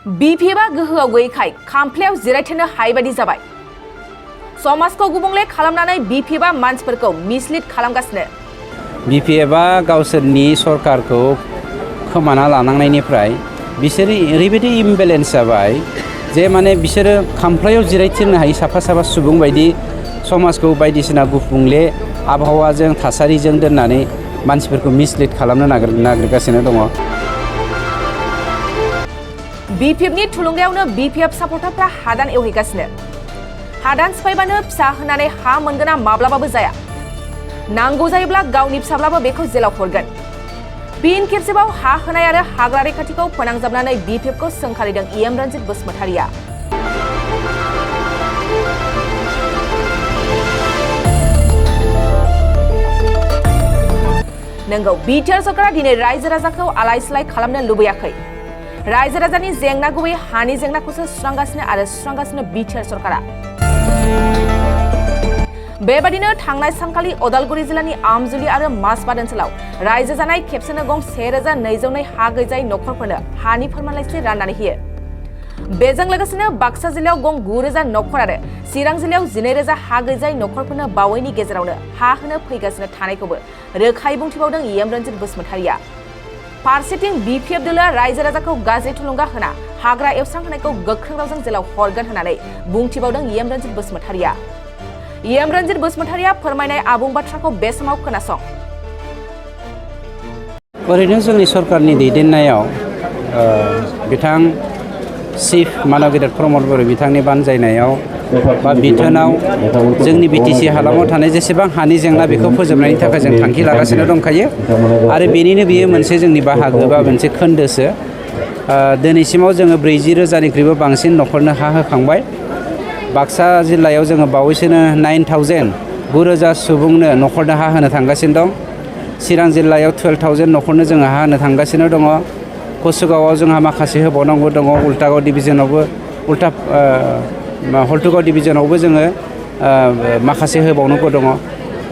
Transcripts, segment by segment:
बिपिएफआ गोहोआव गैयैखाय खामफ्लायाव जिरायथेनो हायैबादि जाबाय। समाजखौ गुबुंले खालामनानै बिपिएफआ मानसिफोरखौ मिसलिड खालामगासिनो। बिपिएफआ गावसोरनि सरकारखौ खोमाना लानांनायनिफ्राय बिसोरो ओरैबायदि इमबेलेन्स जाबाय जे माने बिसोरो खामफ्लायाव जिरायथिनो हायै साफा साफा सुबुं बायदि समाजखौ बायदिसिना गुबुंले आबहावाजों थासारिजों दोननानै मानसिफोरखौ मिसलिड खालामनो नागिरगासिनो दङ। बिपिएफनि थुलुंगायावनो बिपिएफ सापर्टारफ्रा हादान एवहैगासिनो। हादान सिफायबानो फिसा होनानै हा मोनगोना माब्लाबाबो जाया। नांगौ जायोब्ला गावनि फिसाब्लाबो बेखौ जेलाव हरगोन। फिन खेबसेबाव हा होनाय आरो हाग्रा रैखाथिखौ फोनांजाबनानै बिपिएफखौ सोंखारिदों इएम रन्जित बसुमतारिया। नंगौ, बिटिआर सरकारा दिनै रायजो राजाखौ आलाय सिलाय खालामनो लुबैयाखै। रायजो राजानि जेंना गुबै हानि जेंनाखौसो सुस्रांगासिनो आरो सुस्रांगासिनो बिटिआर सरकारा। बेबादिनो थांनाय सानखालि उदालगुरि जिल्लानि आमजुलि आरो माजबाद ओनसोलाव रायजो जानाय खेबसेनो गं 1202 हा गैजायै नखरफोरनो हानि फोरमानलाइसि राननानै होयो। बेजों लोगोसेनो बाक्सा जिल्लायाव गं 9000 नखर आरो चिरां जिल्लायाव 12000 हा गैजायै नखरफोरनो बावैनि गेजेरावनो हा होनो फैगासिनो थानायखौबो रोखायै बुंथिबावदों इएम रन्जित बसुमतारिया। फारसेथिं बिपिएफ दोलोआ रायजो राजाखौ गाज्रि थुलुंगा होना हाग्रा एवस्रांहोनायखौ गोख्रों रावजों जेलाव हरगोन होननानै बुंथिबावदों इएम रन्जित बसुमतारिया। इएम रन्जित बसुमतारिया फोरमायनाय आबुं बाथ्राखौ बे समाव खोनासं। ओरैनो जोंनि सरकारनि दैदेननायाव बिथां चिफ मानव गेदेर प्रमद बर' बिथांनि बानजायनायाव बा बिथोनाव जोंनि बिटिसि हालामाव थानाय जेसेबां हानि जेंना बेखौ फोजोबनायनि थाखाय जों थांखि लागासिनो दंखायो आरो बेनिनो बियो मोनसे जोंनि बाहागो बा मोनसे खोन्दोसो। दिनैसिमाव जोङो 40,000निख्रुइबो बांसिन नखरनो हा होखांबाय। बाक्सा जिल्लायाव जोङो बावैसोनो 9,000 सुबुंनो नखरनो हा होनो थांगासिनो दं। चिरां जिल्लायाव 12,000 नखरनो जोङो हा होनो थांगासिनो दङ। कसुगावआव जोंहा माखासे होबावनांगौ दङ। उल्टागाव डिभिजनावबो हल्टुगाव डिभिजनावबो जोङो माखासे होबावनांगौ दङ।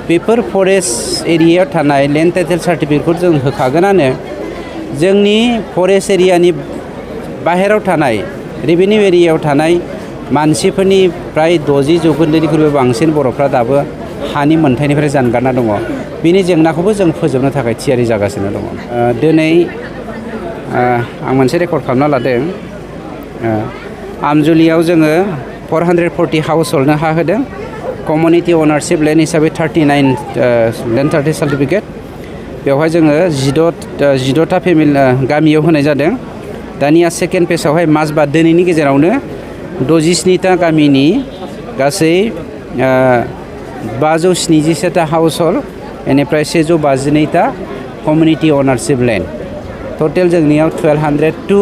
बेफोर फरेस्ट एरियायाव थानाय लेन्ड टाइटेल सार्टिफिकेटखौ जों होखागोनानो। जोंनि फरेस्ट एरियानि बाहेरायाव थानाय रेभिनिउ एरियायाव थानाय मानसिफोरनि फ्राय 60% बांसिन बर'फ्रा दाबो हानि मोनथायनिफ्राय जानगारना दङ। बिनि जेंनाखौबो जों फोजोबनो थाखाय थियारि जागासिनो दङ। दिनै आं मोनसे रेकर्ड खालामना लादों। आमजुलियाव जोङो 440 हाउस हल्डनो हा होदों। कमिउनिटि अनारशिप लेन्ड हिसाबै 39 लेन्ड टाइटेल सार्टिफिकेट। बेवहाय जोङो 16टा फेमिलि गामियाव होनाय जादों। दानिया सेकेन्ड पेजआवहाय माजबाद दिनैनि गेजेरावनो 67टा गामिनि गासै 577टा हाउस हल्ड बेनिफ्राय 152टा कमिउनिटि अनारशिप लेन्ड। टटेल जोंनियाव 1202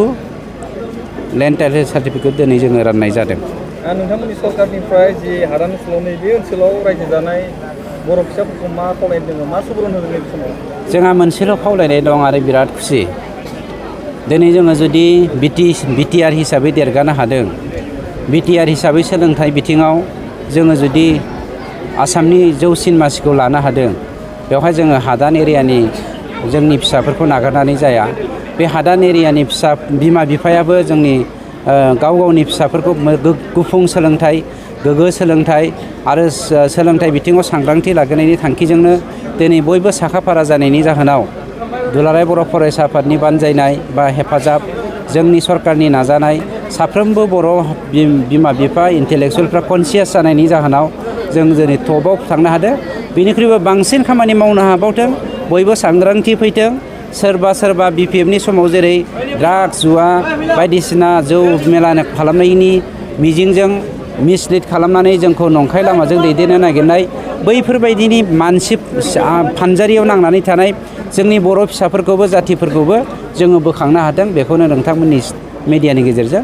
लेन्ड टाइटेल सार्टिफिकेट दिनै जोङो राननाय जादों। नोंथांमोननि सरकारनिफ्राय जि हादान ओनसोलाव नैबे ओनसोलाव रायजो जानाय बर' फिसाफोरखौ मा खावलायनाय दङ, मा सुबुरुन होदों नैबे समाव? जोंहा मोनसेल' खावलायनाय दं आरो बिराद खुसि। दिनै जोङो जुदि बिटिआर हिसाबै देरगानो हादों, बिटिआर हिसाबै सोलोंथाइ बिथिङाव जोङो जुदि आसामनि जौसिन मासिखौ लानो हादों, बेवहाय जोङो हादान एरियानि जोंनि फिसाफोरखौ नागारनानै जाया। बे हादान एरियानि फिसा बिमा बिफायाबो जोंनि गावनि फिसाफोरखौ गुफुं सोलोंथाइ, गोग्गो सोलोंथाइ आरो सोलोंथाइ बिथिङाव सांग्रांथि लाखिनायनि थांखिजोंनो दिनै बयबो साखाफारा जानायनि जाहोनाव दुलाराय बर' फरायसा आफादनि बानजायनाय बा हेफाजाब, जोंनि सरकारनि नाजानाय, साफ्रोमबो बर' बिमा बिफा इन्टेलेक्सुवेलफ्रा कनसियास जानायनि जाहोनाव जों दिनै टपआव थांनो हादों। बेनिख्रुइबो बांसिन खामानि मावनो हाबावथों, बयबो सांग्रांथि फैथों। सोरबा बिपिएफनि समाव जेरै ड्राग्स, जुवा बायदिसिना जौ मेला खालामनायनि मिजिंजों मिसलिड खालामनानै जोंखौ नंखाय लामाजों दैदेननो नागिरनाय, बैफोरबायदिनि मानसि फानजारियाव नांनानै थानाय जोंनि बर' फिसाफोरखौबो जाथिफोरखौबो जोङो बोखांनो हादों। बेखौनो नोंथांमोननि मिडियानि गेजेरजों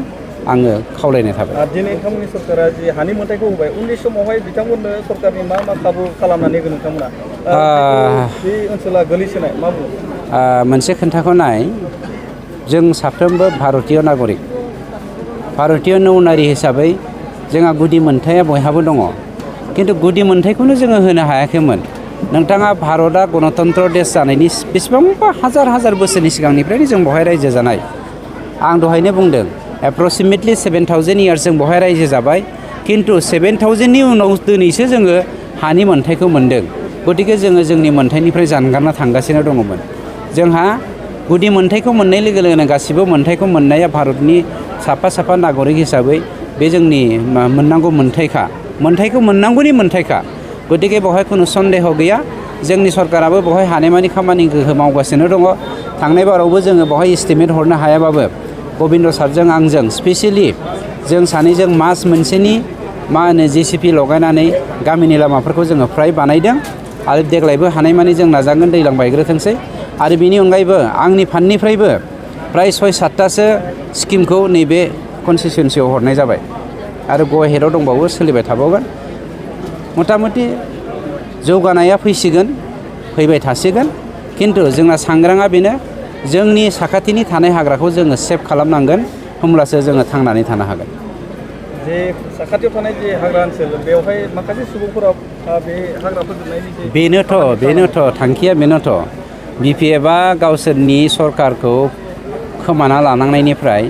आङो खावलायनाय थाबाय। दिनै नोंथांमोननि सरकारा जि हानि मोनथायखौ होबाय, उननि समावहाय बिथांमोननो सरकारनि मा खाबु खालामनानै होगोन नोंथांमोना? बे ओनसोला गोलैसोनाय मा बुङो? मोनसे खोन्थाखौ नाय, जों साफ्रोमबो भारतीय नागरिक, भारतीय नौनारि हिसाबै जोंहा गुदि मोनथाया बयहाबो दङ। खिन्थु गुदि मोनथायखौनो जोङो होनो हायाखैमोन। नोंथाङा भारतआ गणतन्त्र देश जानायनि बेसेबांबा हाजार बोसोरनि सिगांनिफ्रायनो जों बेवहाय रायजो जानाय। आं दहायनो बुंदों एप्रक्सिमेटलि 7000 इयार्स जों बहाय रायजो जाबाय किन्तु 7000नि उनाव दिनैसो जोङो हानि मोन्थायखौ मोन्दों गतिके जोङो जोंनि मोन्थायनिफ्राय जानगारना थांगासिनो दङमोन जोंहा गुदि मोन्थायखौ मोननाय लोगो लोगोनो गासिबो मोन्थायखौ मोननाया भारतनि साफा नागरिक हिसाबै बे जोंनि मोननांगौ मोन्थायखौ मोननांगौनि मोन्थायखा गतिके बेवहाय खुनु सन्देह गैया जोंनि सरकाराबो बेवहाय हानायमानि खामानिखौ मावगासिनो दङ थांनाय बारावबो जोङो बेवहाय एस्टिमेट हरनो हायाबाबो गबिन्द सारजों आंजों स्पेसियेलि जों सानैजों मास मोनसेनि JCP लगायनानै गामिनि लामाफोरखौ जोङो फ्राय बानायदों आरो देग्लायबो हानायमानि जों नाजागोन दैज्लां बायग्रोथोंसै आरो बिनि अनगायैबो आंनि फान्डनिफ्रायबो प्राय 6-7टासो स्किमखौ नैबे कनस्टिटुवेन्सियाव हरनाय जाबाय आरो ग'हेराव दंबावो सोलिबाय थाबावगोन मथा-मथि जौगानाया फैबाय थासिगोन किन्तु जोंना सांग्राङा बेनो जोंनि साखाथिनि थानाय हाग्राखौ जोङो सेभ खालामनांगोन होमब्लासो जोङो थांनानै थानो हागोन जे साखाथियाव थानाय जे हाग्रा ओनसोल बेवहाय माखासे सुबुंफोरा बे हाग्रा फोजोबनायनि बेनोथ' थांखिया बेनोथ' BPFआ गावसोरनि सरकारखौ खोमाना लानांनायनिफ्राय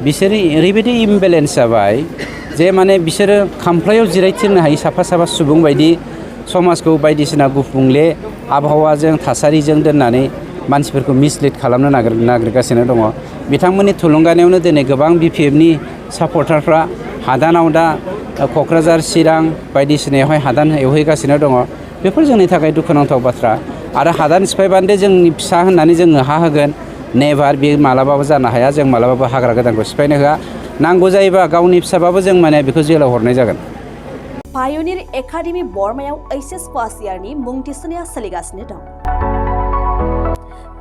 बिसोरो ओरैबायदि इमबेलेन्स जाबाय जे माने बिसोरो खामफ्लायाव जिरायथिरनो हायि साफा सुबुं बायदि समाजखौ बायदिसिना गुफुंले आबहावाजों थासारिजों दोननानै मानसिफोरखौ मिसलिड खालामनो नागिरगासिनो दङ बिथांमोननि थुलुंगानायावनो दिनै गोबां BPFनि सापर्टारफ्रा हादानाव दा क'क्राझार चिरां बायदिसिनायावहाय हादान एवहैगासिनो दङ बेफोर जोंनि थाखाय दुखुनांथाव बाथ्रा आरो हादान सिफायबानो जोंनि फिसा होननानै जोङो हा होगोन नेभार बे मालाबाबो जानो हाया जों मालाबाबो हाग्रा गोदानखौ सिफायनो होआ नांगौ जायोबा गावनि फिसाबाबो जों माने बेखौ जेलाव हरनाय जागोन पायनिर एकाडेमि बरमायाव HS फार्स्ट इयारनि मुं थिसननाया सोलिगासिनो दं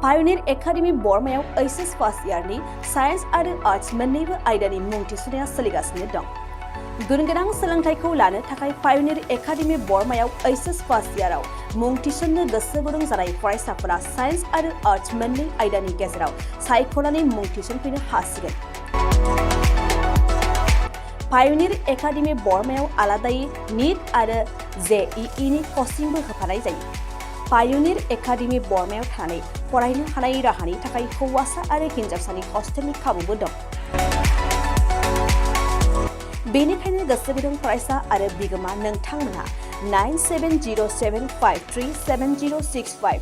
पायनिर एकाडेमि बरमायाव HS फार्स्ट इयारनि साइन्स आरो आर्ट्स मोन्नैबो आयदानि मुं थिसननाया सोलिगासिनो दं गुनगोनां सोलोंथाइखौ लानो थाखाय पायनिर एकाडेमि बरमायाव HS फार्स्ट इयाराव मुं थिसननो गोसो गुदुं जानाय फरायसाफोरा साइन्स आरो आर्ट्स मोन्नै आयदानि गेजेराव सायख'नानै मुं थिसनफैनो हासिगोन पायनिर एकाडेमि बरमायाव आलादायै नीट आरो JEE नि कचिंबो होफानाय जायो पायनिर एकाडेमि बरमायाव थानानै फरायनो हानाय राहानि थाखाय हौवासा आरो हिन्जावसानि हस्टेलनि खाबुबो दं बेनिखायनो गोसो गुदुं फरायसा आरो बिगोमा नोंथांमोनहा 9707537065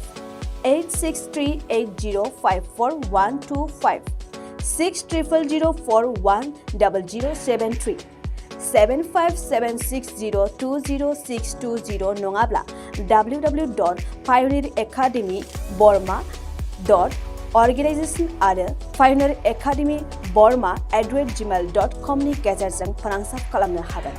8638054125 6000410073 7576020620 नङाब्ला www.pioneeracademyborma.organization आरो pioneeracademyborma@gmail.com नि गेजेरजों फोनांजाब खालामनो हागोन।